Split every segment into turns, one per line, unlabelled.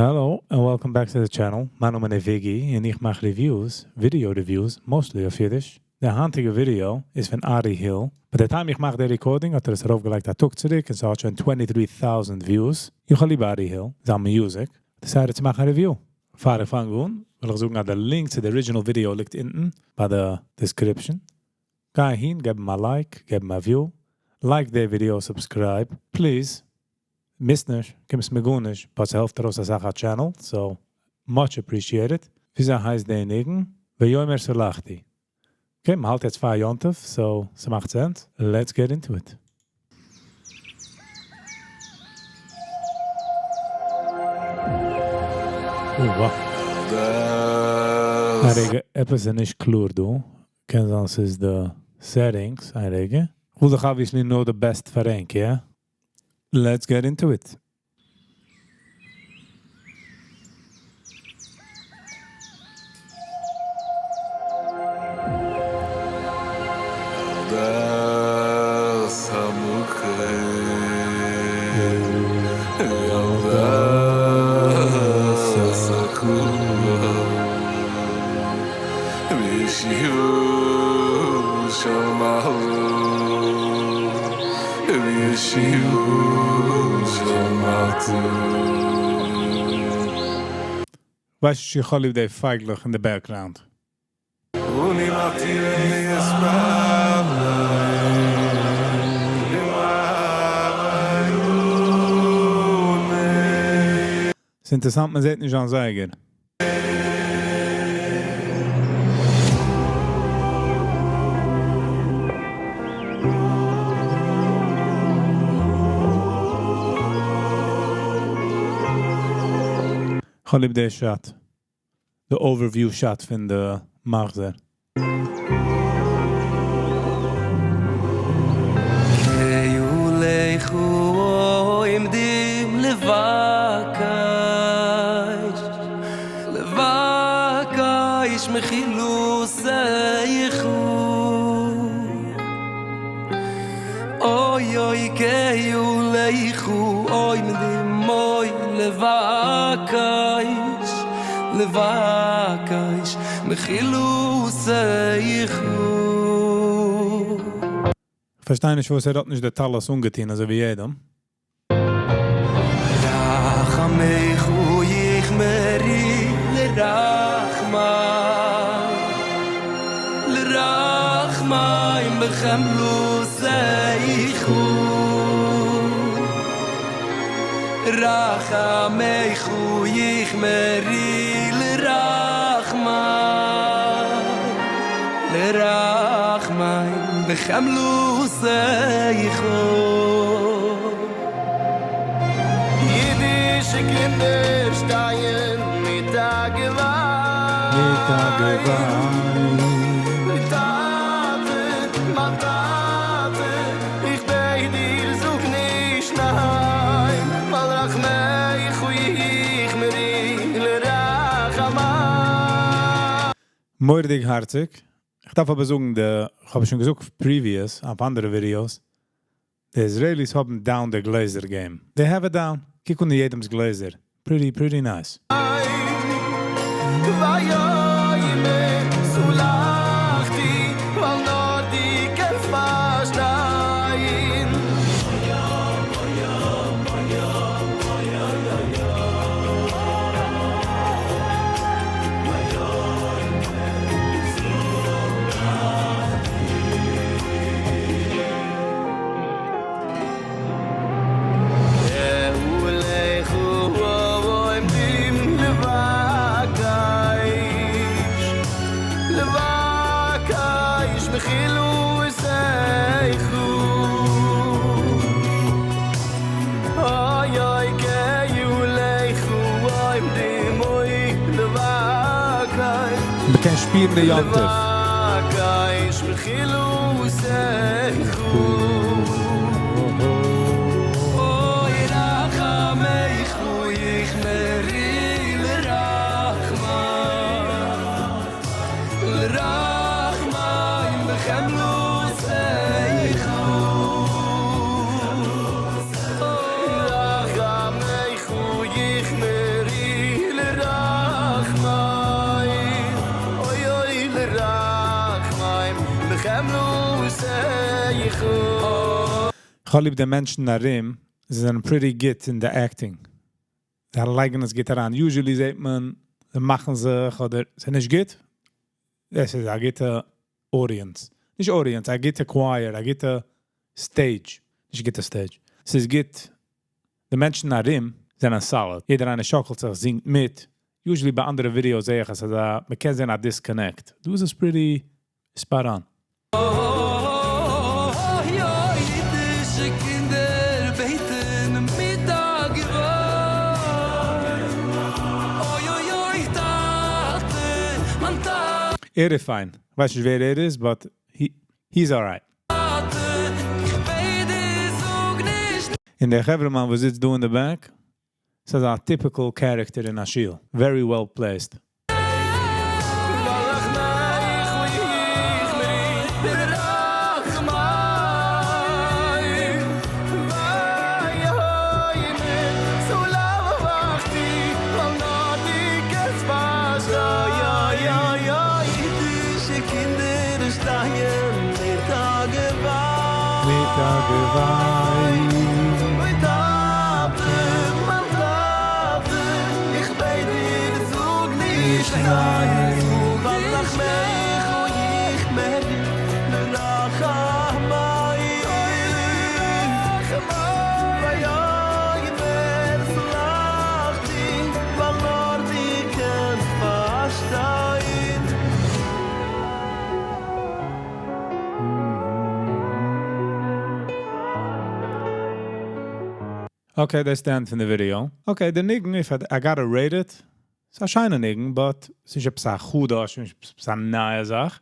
Hello and welcome back to the channel. מיין נאמען איז Viggy און איך מאך reviews, video reviews, mostly אויף אידיש. די היינטיגע ווידעא איז פון Ari Hill. By the time איך מאך די recording האט ער עס ארויפגעלייגט א טאג צוריק און ס'האט שוין 23,000 views. איך האב ליב Ari Hill, זיין music. Decided צו מאכן א review. פאר איך פאנג אן, וויל איך זאגן אז די link צו די original video ליגט אונטן ביי די description. גיי אהין, געב אים א like, געב אים א view. Like די video, subscribe. Please. מיסט נישט, קומסט מיר גארנישט, but ס'העלפט ארויס אסאך א channel, so much appreciated. וויאזוי הייסט די ניגון? ויאמר סלחתי. Okay, מ'האלט יעצט פאר יום טוב, so ס'מאכט sense. Let's get into it. א רגע, עפעס איז נישט קלאר דא. קען זיין ס'איז די settings. א רגע. כ'וויל דאך obviously נאר די best פאר ענק, יא? Let's get into it. ווייסט נישט איך האב ליב די פייגלעך אין די background. ס'אינטערסאנט מען זעט נישט זיין זייגער. כ'האב ליב די shot. די overview shot פון די מחזור. כ'פארשטיי נישט פארוואס ער האט נישט די טלית אנגעטון אזוי ווי יעדעם.
אידישע קינדער שטייען מיט א געוויין.
מיט א געוויין.
טאטע, מיין טאטע, איך בעט דיר זאג נישט ניין, ווייל רחמיך יחמרי לרחמיי.
מורא'דיג הארציג. איך דארף אבער זאגן די, כ'האב עס שוין געזאגט previous אויף אנדערע ווידיאוס, די Israelis האבן down די גלעזער game. They have it down. קוק אן יעדעמ'ס גלעזער. Pretty pretty nice. מ'קען שפירן די יום טוב. איך האב ליב די מענטשן ארום, זיי זענען pretty גוט אין די acting. זיי לייגן עס גוט אריין. Usually זעט מען, זיי מאכן זיך אדער ס'איז נישט גוט. דאס איז א גוטע audience. נישט audience, א גוטע choir, א גוטע stage. נישט גוטע stage. ס'איז גוט, די מענטשן ארום זענען solid. יעדער איינער שאקלט זיך, זינגט מיט. Usually ביי אנדערע videos זע איך, אז דא, מען קען זען א disconnect. דא איז עס pretty spot on.
יא, אידישע קינדער בעטן מיט א געוויין. אוי אוי אוי טאטע, מיין טאטע.
ער איז fine. ווייס נישט ווער ער איז, but he's alright.
איך בעט דיר, זאג נישט.
און דער חברהמאן וואס זיצט דא in the back, ס'איז א typical character אין א shul. Very well placed.
ווייל רחמיך הוא יחמרי ברחמי ויאמר סלחתי ווייל נאר דו קענסט פארשטיין. יא יא יא אידישע קינדער שטייען מיט א געוויין.
מיט א געוויין.
אוי טאטע, מיין טאטע, איך בעט דיר, זאג נישט ניין. ווייל רחמיך הוא יחמרי לרחמי ויאמר סלחתי ווייל נאר דו קענסט פארשטיין.
Okay, that's the end פון די video. Okay, the ניגון, if I gotta rate it, ס'איז א שיינע ניגון, but ס'איז נישט א חדש, ס'איז א נייע זאך.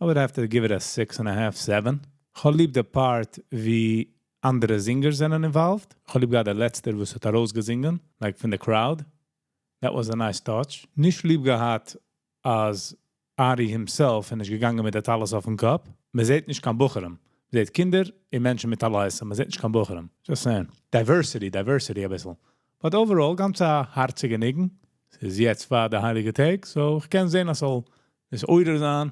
I would have to give it a 6.5, 7. איך האב ליב די part ווי אנדערע singers זענען involved. איך האב ליב געהאט דער לעצטער, וואס האט ארויסגעזינגען, like פון the crowd. That was a nice touch. נישט ליב געהאט, אז Ari himself איז נישט געגאנגען מיט די טלית אויפן קאפ. מען זעט נישט קיין בחורים. מען זעט קינדער און מענטשן מיט טליתים. מען זעט נישט קיין בחורים. Just saying. Diversity, diversity א ביסל. But overall, גאנץ א הארציגע ניגון. ס'איז יעצט פאר די הייליגע טעג, so איך קען זען, אז ס'זאל עס מעורר זיין,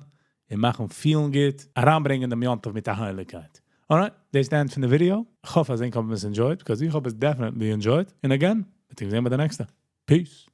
און מאכן פילן גוט, אריינברענגען דעם יום טוב מיט דער הייליגקייט. Alright, דאס איז the end פון די video. איך האף, אז איר האט עס enjoyed, because איך האב עס definitely enjoyed. And again, מיר זען ביי די נעקסטע. Peace.